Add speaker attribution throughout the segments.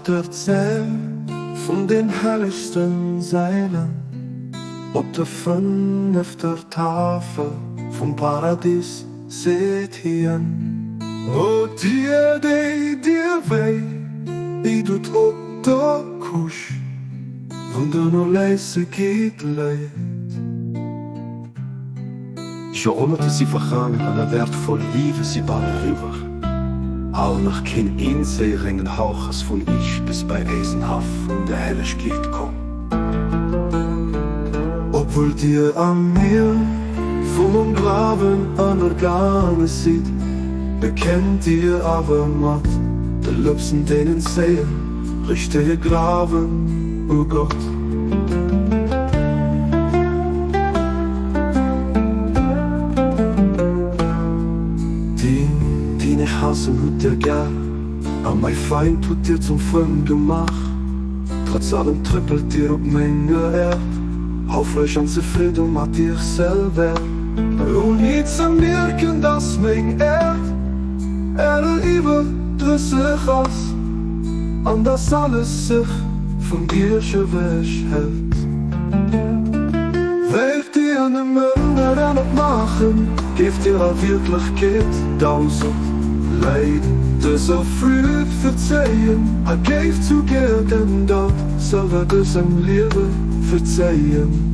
Speaker 1: Nach der Zäll vun den hellegsten Säilen op der fënnefter Tafel vum Paradis seet hien. O dir, déi dir wéi doet op der Couche, wann der no léisse gitt, léit.
Speaker 2: Joerhonnerte si vergaangen an e wäertvoll Liewe si bal eriwwer. Awer nach keen eenzérengen Hauch ass vun iech bis bei éisen Haff vun der Hellegkeet komm.
Speaker 1: Obwuel dir a mir vum Onglawen ënnergaange sidd, bekennt dir awer mat de Lëpsen deenen zéien richtege Glawen u Gott. Deen, deen ech haassen, hutt dir gär, a mäi Feind hutt dir zum Frënd gemaach. Trotz allem trëppelt dir op menger Äerd, houfreg an zefridde mat iech selwer, ouni ze mierken, dass meng Äerd ärer iwwerdrësseg ass an dass alles sech vun iech ewech hält. Wéilt dir nëmmen et opmaachen, géift dir a Wierklechkeet 1000 Läit dëser Flütt verzéien a géift souguer den Doud selwer dësem Liewe verzéien.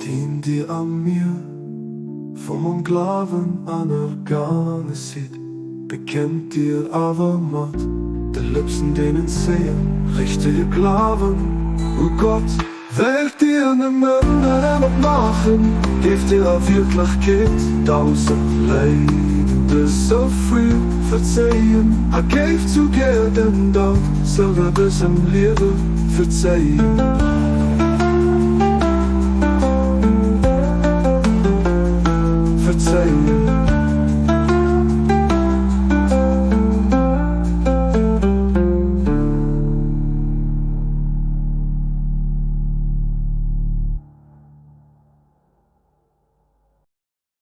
Speaker 1: Deen dir a mir vum Onglawen anergaange sidd, bekennt dir awer mat de Lëpsen deenen zéien richtege Glawen u Gott. Wéilt dir nëmmen en opmaachen, géift dir a Wierklechkeet 1000 Léit dëser Früh verzéien a géift souguer den Doud selwer dësem Liewe verzéien. Verzéien.